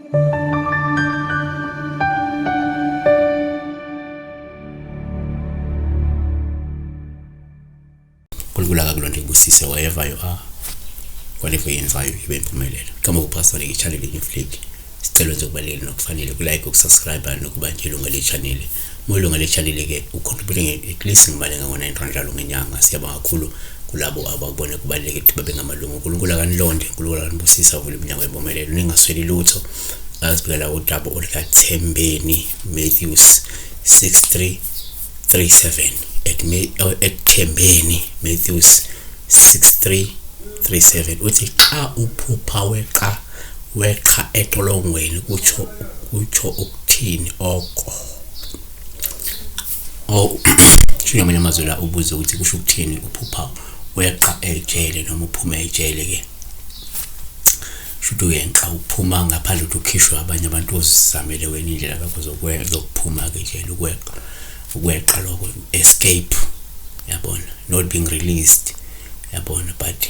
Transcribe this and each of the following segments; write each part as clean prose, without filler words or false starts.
uNkulunkulu akakulonde kubusise wherever you are, whatever yenzayo ibe impumelelo. Kama kuPastor le-channel New Sicela wenze okubalulekile nokufanele ku-like, uku-subscribe nokuba nje ilunga le-channel. Uma ilunga le-channel-ke u-contribute at least ngemali engango-R9 njalo ngenyanga. Siyabonga kakhulu kulabo abakubone kubalulekile ukuthi babe ngamalungu. uNkulunkulu akanilonde, uNkulunkulu akanibusise, avule iminyango yempumelelo, ningasweli lutho. Asibhekela udaba olukaThembeni Matthews 6337 at, at Thembeni Matthews 6337 uthi xa uphupha weqa weqa etolongweni kutsho ukuthini oko. Oh, sho ngamanye amazwi la ubuze ukuthi kusho ukuthini uphupha weqa ejele noma uphume ejele ke. Shuthi uyenqa uphuma ngaphandle ukuthi ukhishwe abanye abantu, uzizamele wena indlela yakho zokuphuma ke ejele, ukweqa ukweqa lokho, escape, yabona, not being released, yabona, but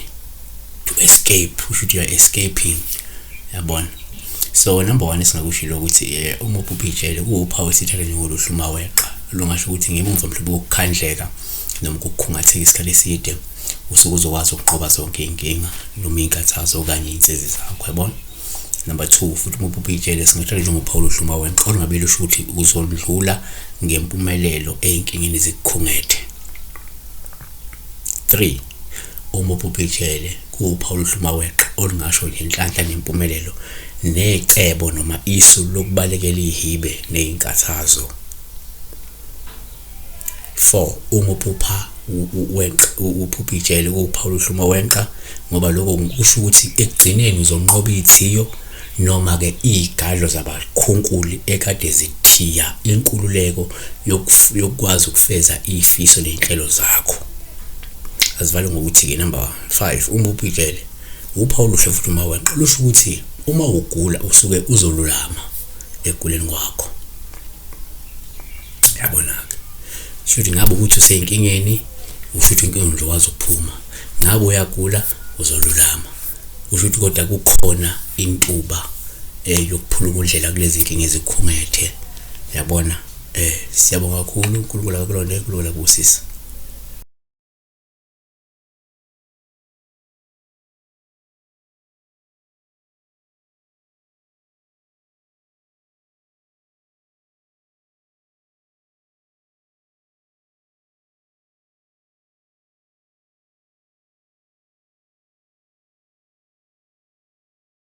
to escape, usho ukuthi you are escaping, yabona. So number 1 esingakusho ukuthi uma uphupha ijele kuwuphawu esithatha njengoluhlu uma weqa, lungasho ukuthi ngemuva mhlawumbe kokukhandleka noma ukukhungatheka isikhathi eside usuke uzokwazi ukunqoba zonke iy'nkinga noma iy'nkathazo okanye iy'nsizi zakho, yabona. Number 2 futhi uma uphupha ijele singathatha njengophawu oluhle uma weqa olungabe lusho ukuthi uzondlula ngempumelelo ey'nkingeni ezikukhungethe. 3 uma uphupha ijele kuwuphawu oluhle uma weqa olungasho nje inhlanhla nempumelelo necebo noma isu lokubalekela ihibe nezinkathazo. 4 uma uphupha weqa uphupha ijele kuwuphawu oluhle uma wenqa ngoba lokho kusho ukuthi ekugcineni uzonqoba ithiyo noma ke izigadlo zabakhunkuli ekade zithiya inkululeko yokukwazi ukufeza izifiso nezinhlelo zakho. Azivale ngokuthi ke number 5 uma uphupha ijele uphawu oluhle futhi uma wenqa lusho ukuthi uma ugula usuke uzolulama ekuguleni kwakho, yabona-ke. Shuthi ngabe ukuthi useyinkingeni, usho ukuthi inkinga nje wazi ukuphuma, ngabe uyagula uzolulama, usho ukuthi kodwa kukhona intuba yokuphuluka undlela kulezi nkinga ezikhungethe, yabona. Siyabonga kakhulu, uNkulunkulu akakulonde, uNkulunkulu akubusise.